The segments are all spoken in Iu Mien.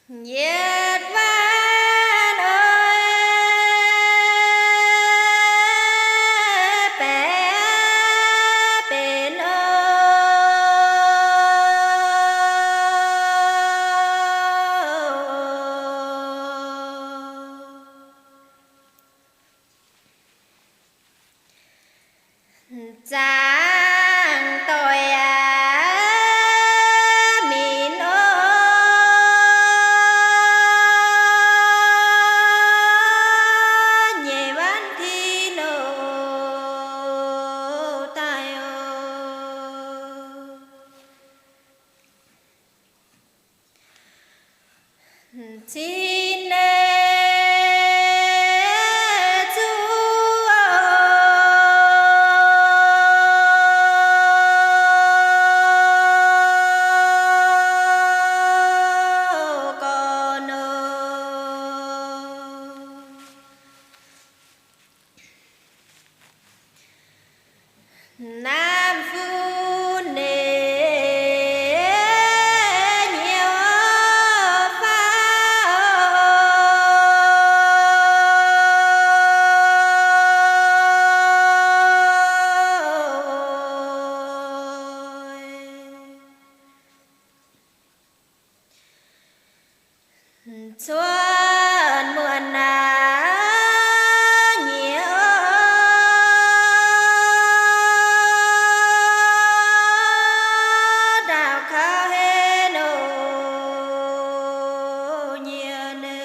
Yietc waanc oix baeqc benx oc. Zaangc doic aac, minc oc, nyeic วันที่ oc, daaih oc. Cin-Neiv zuqc gorn oc. Naamh fun-neic hnyouv faaux oc. Cuotv muonc naaiv nyiex oc, ndaauh kaux henv oc, nyiex nor.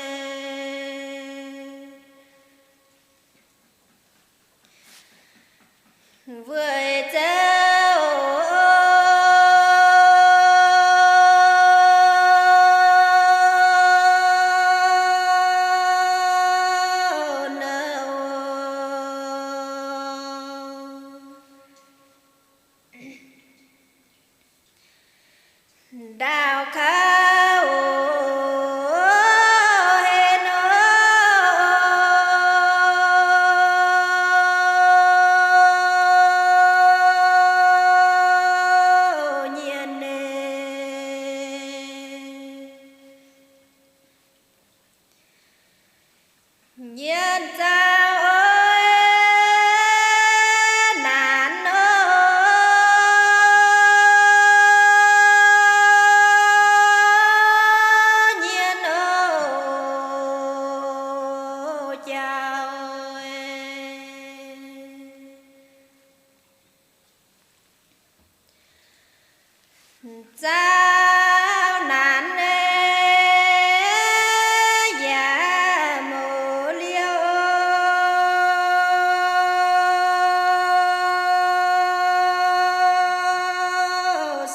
Weic zoux ndaauh kaux henv oc, nyiex nor. Nyiex nzauh oix naanc oc, nyiex nor jauv. Zaux naanc nyei yaac mouz liouh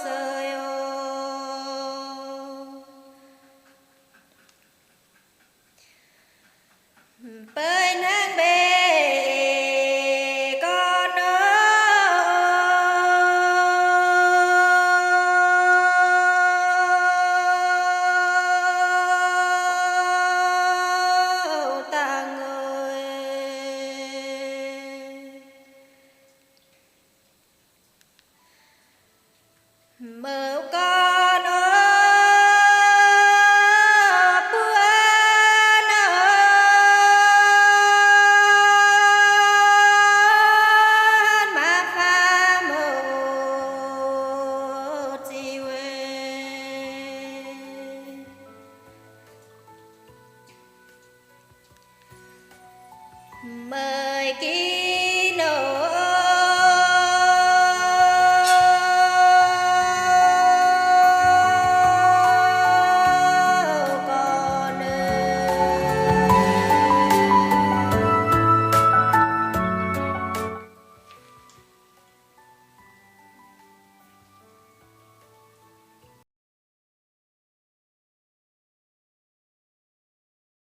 seix oc. Beiv